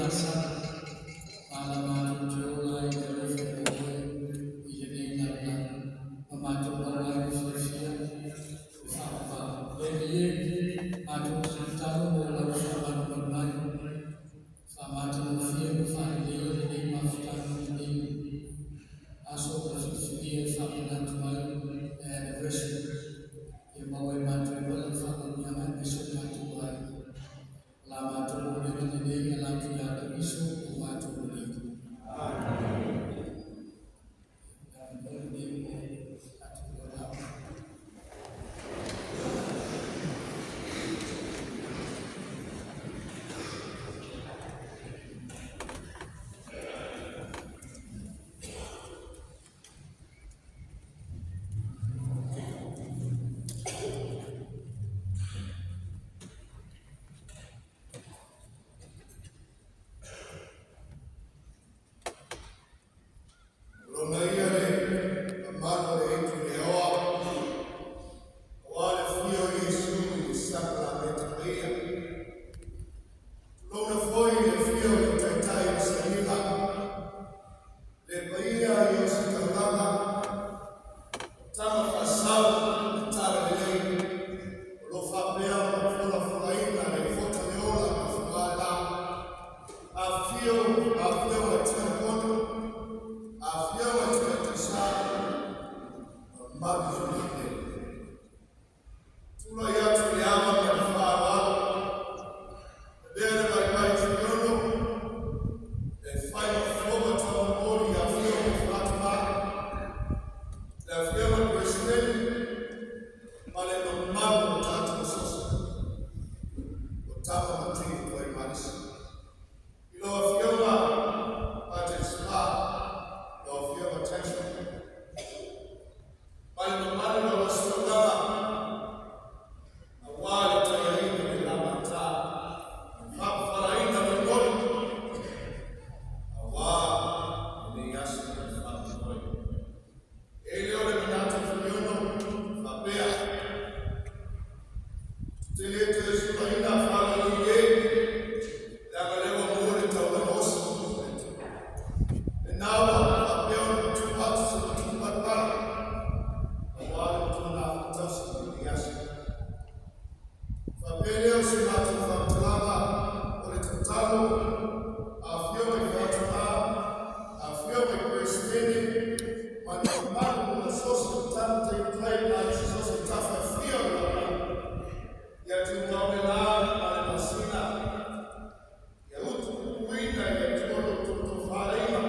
lasa, a la matou te ola ai i le alofa o oe i lenei lalolagi, ma matou maua ai le fiafia e faavavau. Le Alii e, matou te tatalo mo lau faamalumalu mai, faamatagofie ma faaleleia lenei mafutaga i lenei aso na filifilia e faamanatu ai le anniversary. Ia maua e matou lau faamanuiaga aemaise o matou aiga. O la matou momoliga lenei e ala atu ia Keriso o matou Alii. Amen. Lenei mo tatou lola. Lona ia le mamalu o le aitu i le aoa, aua le afio o Iesu i le sakalameta paia. Tulouna foi le afio o le Taitai o le Saiga, le paia i o se taulaga, o tama faasau le talalelei, o lo o faapea ona folafolaina le fota le ola ma fugalela. Afifio afioga i Tiakono, afioga i Tamaitai sa, mamalu i le Tulai atu i le ava ma le faaaloalo, avea le vaivai fuiono e fai ma fofoga taumolimoli i afioga i Faatama, le afioga i le Peresetene ma le mamalu o tatou asosi o tama ma teine tuai malisi. I lau afioga Patrick Spa, lau afioga Chancellor, ma le mamalu o lau ositaulaga, aua le taiaina le lamata, faapafalaina molimoli, aua lenei aso ma le faamoemoe. E le o le manatu fuiono faapea, te le toe sulaina faalalii e, leaga lea ua mua le taulaga osi. Lena ua faapea ona matuu atu se matuu palapala, aua le tuna faatausi i lenei aso. Faapea lea o se matou faamatalaga o le tatalo a afioga i Faatama, afioga i Peresetene, ma le mamalu o asosi o tama taitai ma asosi o tafa e fia o le lalolagi. Ia tumau le la ma le masina, ia utupupuina i le Atua lo outou faaleiga,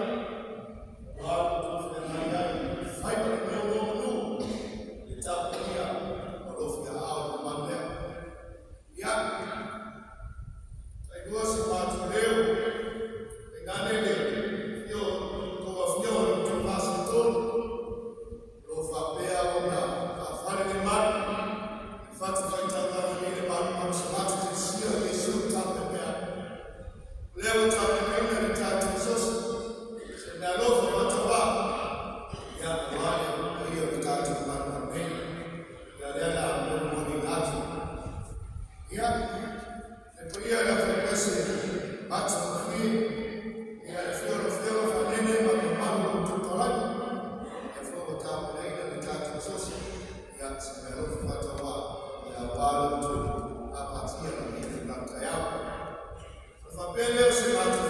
aua lo outou feagai ai faiva le nonomanu, le tapuia o lo fiaao le mamalu lea. Ia, tailua se matou leo, tainane le afio tou afioga i outou faasetonu, o lo o faapea ona faafale le malu, le fatafaitaulaga nei le malumalu salatu teisia o Iesu tapeapea. O lea ua tapenaina le tatou sosi, se mealofa faatavā, ia aua le paia o le tatou malumalu nei. Ia lea la molimoliina atu. Ia, le paia o le afaipese matagofie, ia le afio o le afioga Fanene ma le mamalu o outou taulagi, ia foi ua tapenaina le tatou sosi, ia se mealofa faatavā, ia aua lo outou apatia i lenei taeao. Ona faapea lea o se matou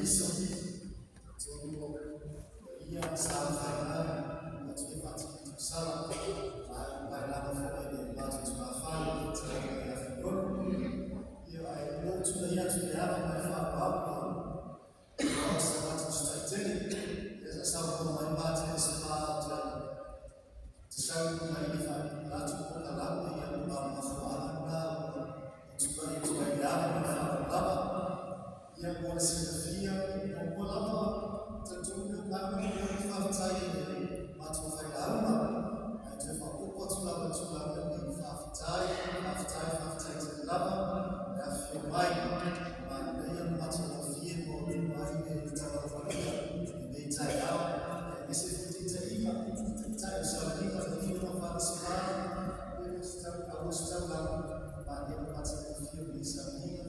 Keriso. Tonu o ia sa whainga, o tu e whaatiki tu sala, mai mai lava fo e le mātu tu ngā whai, e te ranga e awhirono. Ia ai o tu na ia tu le ava mai wha wau, e o sa mātu tu taitele, ia sa sa mo mai mātu e sa mātu te sau mai i wha rātu o ka lama ia o ngā mafuanga ngā o tu mai tu mai le ava mai wha lava. Ia mo le silafia, mo mo lava, te tunu ngā mo mo i whawhitai e le mātua whailauma. Ai te whakopo atu lava tu lava i whawhitai, whawhitai, whawhitai te lava, le awhio mai. Ma nei a mātua whawhie mo tu mai e le tala wharia, e nei tai ao. E se futi te ika, te tai o sa ika, te whio ma whanasima, e o se tau, a o se tau lava, ma nei a mātua whawhie mo i sa ika.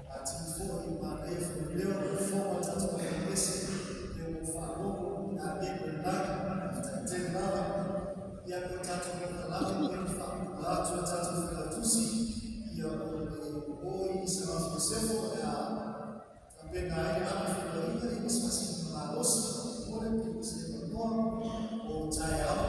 A ti fo i ma nei fo leo o fo ma tatu o ese e o whaalogo a e o lagi ta te lava ia ko tatu mo ka lava e wha la tu tatu whela tusi ia o le o i sa ma Josefo e a tampe na e lava whela ia i masmasi ma losi mo le pe se noa o tai ao.